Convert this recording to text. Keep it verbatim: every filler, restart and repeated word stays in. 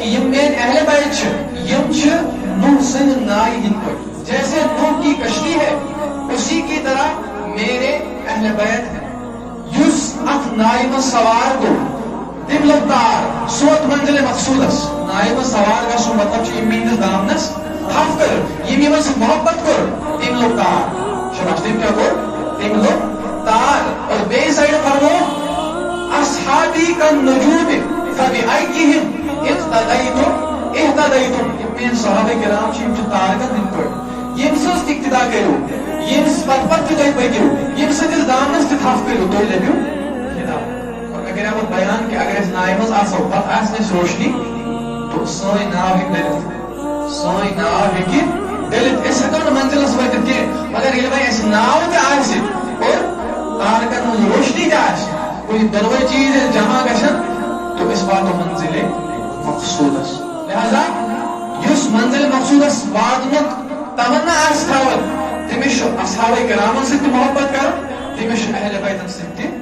یِم میٲنۍ اہل بیت چھِ، یِم چھِ نوح سٕنٛدِ نایہِ ہٕنٛدۍ پٲٹھۍ۔ جیسے نوح کی کشتی ہے، اسی کی طرح میرے اہل بیت ہیں۔ یُس اتھ نایہِ منٛز سوار گوٚو، تٔمۍ لوٚگ تار، سُہ ووت منزل مقصودس۔ نایہِ منٛز سوار گژھُن مطلب چھُ یِم میٲنِس دامنس تھپھ کٔرِتھ، یِم یِمن سۭتۍ محبت کوٚر، تٔمۍ لوٚگ تار۔ شاباش، تٔمۍ کیٛاہ کوٚر؟ تٔمۍ لوٚگ تار۔ اور بیٚیہِ سایڈٕ فرموو، اصحابی کن نجوم فبأیہم اقتدیتم اہتدیتم۔ یِم میٲنۍ صحابہ کرام چھِ، یِم چھِ تارکن ہٕنٛدۍ پٲٹھۍ۔ ییٚمہِ سٕنٛز تہِ اقتدا کٔرِو، ییٚمِس پتہٕ پتہٕ تہِ تُہۍ پٔکِو، ییٚمہِ سٕنٛدِس دامنس تہِ تھپھ کٔرِو، تُہۍ لٔبِو ہدایت۔ اور مےٚ کریٛاو پتہٕ بیان کہِ اگر أسۍ ناوِ منٛز آسو، پتہٕ آسہِ نہٕ اَسہِ روشنی، تو سٲنۍ ناو ہیٚکہِ ڈٔلِتھ۔ سٲنۍ ناو ہیٚکہِ ڈٔلِتھ۔ أسۍ ہٮ۪کو نہٕ منزلس وٲتِتھ کینٛہہ، مگر ییٚلہِ وۄنۍ اَسہِ ناو تہِ آسہِ اور تارکن ہٕنٛز روشنی تہِ آسہِ، گوٚو یِم دۄنوَے چیٖز ییٚلہِ جمع گژھن، تو أسۍ واتو منزلِ مقصودس۔ لہذا یُس منزلِ مقصودس واتنُک تمنا آسہِ تھاوان، تٔمِس چھُ اصحابہ کرامن سۭتۍ تہِ محبت کرُن، تٔمِس چھُ اہل بیتن سۭتۍ تہِ